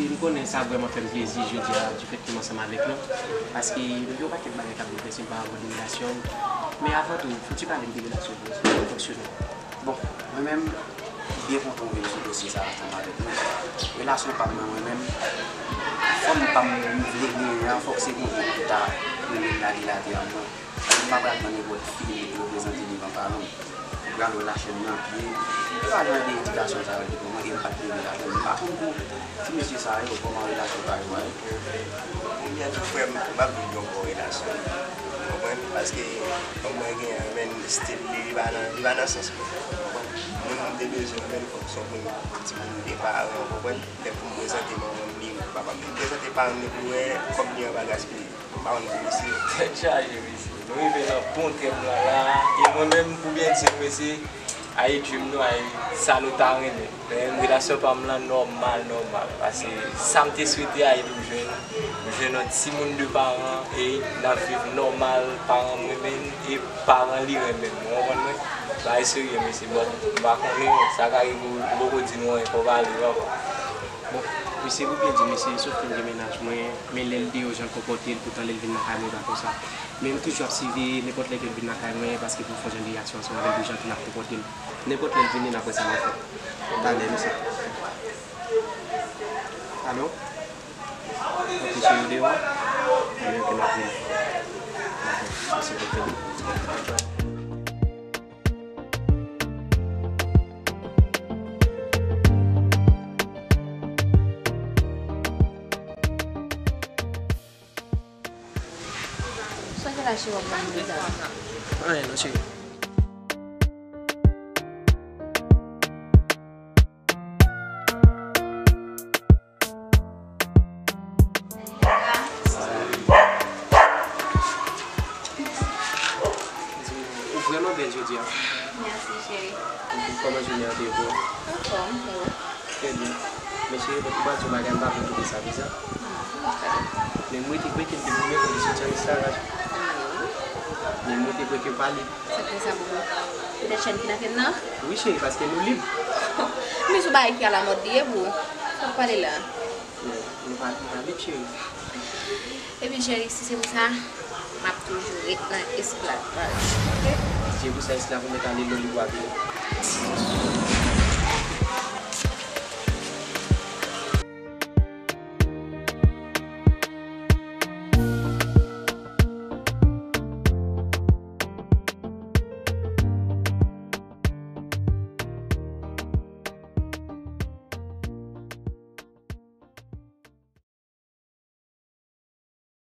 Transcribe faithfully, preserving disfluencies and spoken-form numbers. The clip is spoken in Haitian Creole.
M konnen sa vrèman fè m plezi jodi a, difèt ke m ansanm avèk nou, paske m gen yon pakèt bagay k ap boulvèse m pa rapò de relasyon m. Men avan tou, fouti pale m de relasyon m, kòman l fonksyone. Bon, mwen menm, m byen kontan w vin sou dosye sa a ansanm avèk nou. Relasyon pa m nan mwen menm, fanm pa m vle genyen an, fòk se Bondye ki ta mennen l lage latè an mwen. M pa pral pran nenpòt fi ki reprezante devan paran m. M pral wè lachenn nan pye. E pa jan de edikasyon sa yo te ban mwen, e m pa t leve ladan l. M pa konn pou ti mesye sa yo, kòman relasyon pa yo a ye. Ebyen, tou frè m, m ap viv yon bon relasyon. Ou konprann? Paske, fanm mwen genyen an, men stil li, li pa nan, li pa nan sans mwen. Ou konprann? Moun m te bezwen an, men fòk se yon moun, timoun de paran, ou konprann? Lè pou m prezante manman m li, papa m li, m prezante paran m li pou wè kòb li an pa gaspiye. M pa konn pou misye. Tèt chaje, mesye. Nou rive nan bon tèm lan la. E mwen menm, pou byen di nou, mesye, a ye dream nou, a ye sa nou ta renmen. Men relasyon pa m lan nòmal, nòmal. Paske sa m te swete a ye pou m jwenn. M jwenn yon timoun de paran e n ap viv nòmal, paran m renmen n e paran li renmen m. Ou konprann mwen? Bagay serye, mesye. Bon, m pa konnen sa ka rive ou, ou poko di nou anyen, fò w pale, papa. Bon, mesye, pou byen di, mesye, sot fin gen mennaj mwen, men lè l deyò, jan l konpòte l, poutan lè l vin nan kay mwen, e pa konsa. Men m toujou ap siveye nenpòt lè ke l vin nan kay mwen, paske pou m fè yon jan de reyaksyon ansanm avè l, pou jan ke l ap konpòte l. Nenpòt lè l vini, n ap wè sa n ap fè. Talè, mesye. Alo? Ok, cheri, w deyò? Anben, ok, m ap vini. Dakò, mesye, ok. Sa w te la cheri w ap ban m deja? Anyen non, cheri. Ou vrèman bèl jodi a. Mèsi, cheri. Kòman jounen an te ye pou ou? Anfòm, e ou? Trè byen. Men cheri, bon, pou m ba w yon bagay, m pa vle kite sa bizar. Men m rete kwè ke m te goumen pou m te soti an esklavaj. Men m rete kwè ke m pa lib. Sa k fè sa pou ou? Petèt chèn ki nan fen nan? Wi, cheri, paske nou lib. Men se yon bagay ki alamòd li ye pou ou. Sa w ap pale la? Nou, nou pa, nou pa lib, cheri. Epi, cheri, si se pou sa, m ap toujou ret nan esklavaj, oke? Si se pou sa, esklav ou mèt ale, lè w lib w ap vini.